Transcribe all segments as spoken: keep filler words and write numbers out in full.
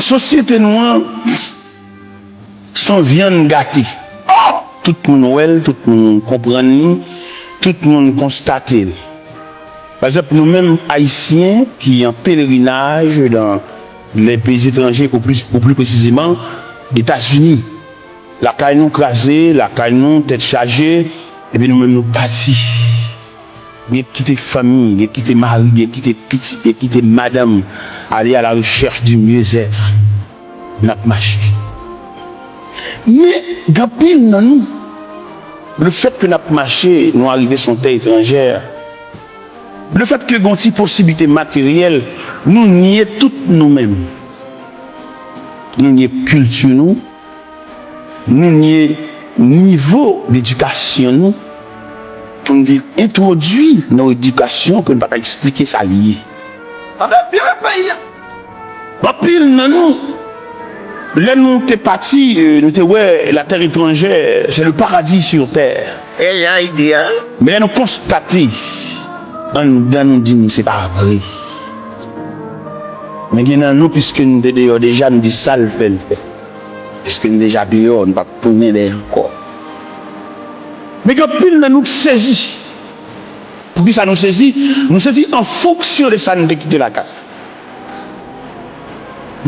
Sosyete nou an se yon vyann gate. Tout moun wè l, tout moun konprann li, tout moun konstate l. Pa egzanp, nou menm Ayisyen ki an pelerinaj dans les pays étrangers, ou plis, ou pli presizeman, Etazini. Lakay nou kraze, lakay nou tèt chaje, epi nou menm nou pati. Gen kite fanmi, gen kite mari, gen kite pitit, gen kite madanm, aller à la recherche du mieux-être. N ap mache. Men, gen anpil nan nou, lefèt ke n ap mache, nou arive sou yon tè etranjè, lefèt ke gen yon ti posiblite materyèl, nou nye tout nou menm. Nou nye kilti nou, nou nye nivo ledikasyon nou, pou n vin entwodui nan yon edikasyon ke n pa ka eksplike sa l ye. Anben, byen fè peyi a. Anpil nan nou, lè nou te pati, euh, nou te wè la terre étrangère, c'est le paradis sur terre. E jan ide a. Men lè nou konstate, anndan nou di n se pa vre. Men gen nan nou, piske nou te deyò deja, nou di sa l fè, l fè. Piske nou deja deyò, nou p ap tounen dèyè ankò. Men gen anpil nan nou k sezi. Poukisa nou sezi? Nou sezi an fonksyon de sa n te kite lakay.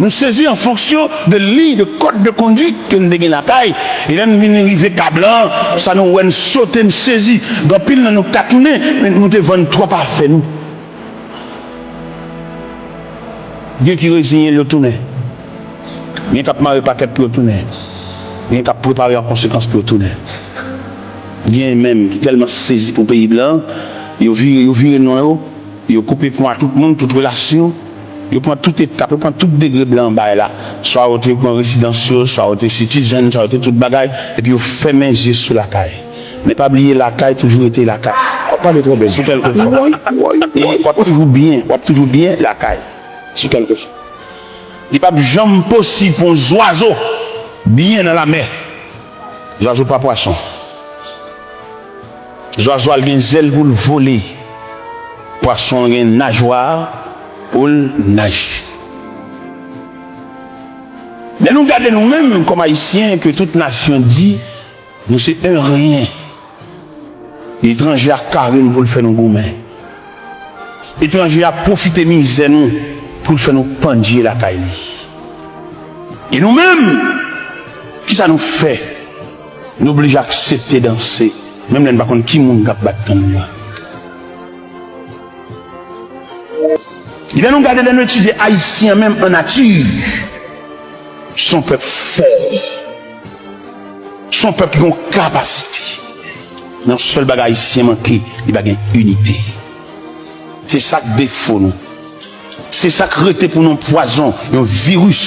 Nou sezi an fonksyon de liy, de kòd de konduit ke n te gen lakay. E lè n vin rive Kablan, sa nou wè, n sote, n sezi. Gen anpil nan nou k ta tounen, men nou te vann twòp afè nou. Gen ki reziyen l, yo tounen. Gen k ap mare pakèt pou yo tounen. Gen k ap prepare an konsekans pou yo tounen. Gen menm ki tèlman sezi pou peyi blan, yo vire, yo vire non yo, yo koupe pon a tout moun, tout relasyon, yo pran tout etap, yo pran tout degre blan bay la. Swa yo te pran rezidans yo, swa yo te citizen, swa yo te tout bagay, epi yo fèmen zye sou lakay. Men pa bliye, lakay toujou rete lakay. W ap pale twò bèl. Sou kèlkeswa. Woy, woy, woy. W ap toujou byen, w ap toujou byen lakay. Sou kèlkeswa. Li p ap janm posib pou yon zwazo byen nan lamè. Zwazo pa pwason. Zwazo a l gen zèl pou l vole. Pwason an gen najwa pou l naje. Lè nou gade nou menm kòm Ayisyen, ke tout nasyon di, nou se yon ryen. Etranje a kare n pou l fè nou goumen. Etranje a pwofite mizè nou pou l fè nou pandye lakay li. E nou menm, kisa nou fè? Nou blije aksepte danse, menm lè n pa konn ki moun k ap bat tanbou a. Lè nou gade, lè nou etidye Ayisyen an menm an nati, se yon pèp fò. Se yon pèp ki gen yon kapasite. Men yon sèl bagay Ayisyen manke, li pa gen inite. Se sa k defo nou. Se sa k rete pou nou, pwazon, yon viris.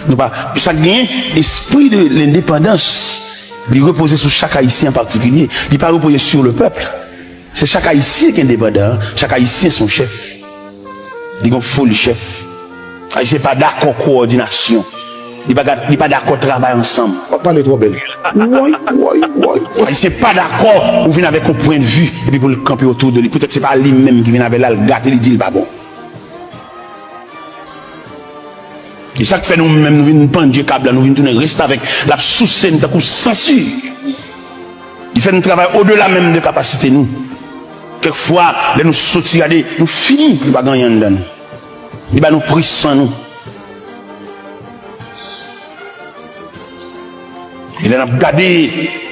Nou pa, sa k genyen, espri de lendepandans, li repoze sou chak Ayisyen an patikilye. Li pa repoze sur le peuple. Se chak Ayisyen ki endepandan, chak Ayisyen se yon chèf. Li gen foli chèf. Ayisyen pa dakò kowòdinasyon. Li pa, li pa dakò travay ansanm. W ap pale twò bèl. Woy, woy, woy, woy. Ayisyen pa dakò ou vin avèk yon pwennvi epi pou l kanpe otou de li. Poutèt se pa li menm ki vin avè l, al gate, li di l pa bon. E sa k fè nou menm, nou vin pandye kab la, nou vin tounen restavèk, l ap souse n tankou sansi. Li fè n travay odela menm de kapasite nou. Kèk fwa, lè nou soti gade, nou fini, nou pa gen anyen anndan nou. Li ba nou pri san nou. E lè n ap gade,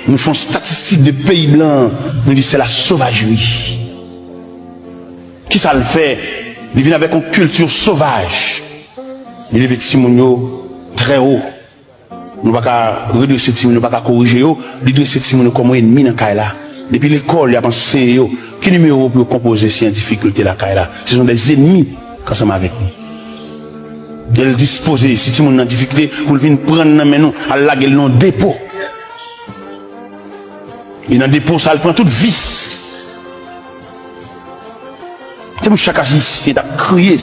nou fè yon statistik de peyi blan, nou di se la sauvagerie. Kisa l fè? Li vin avèk yon kilti sovaj. Li leve timoun yo trè wo. Nou pa ka redrese timoun yo, nou pa ka korije yo. Li drese timoun yo kòm yon ènmi nan kay la. Depi lekòl, y ap anseye yo ki nimewo pou yo konpoze si an difikilte lakay la. Se sont des ennemis ansanm avèk nou. E l dispoze, si timoun nan difikilte, pou l vin pran l nan men nou, al lage l nan yon depo. E nan depo sa, l pran tout vis. Se pou chak Ayisyen t ap kriye.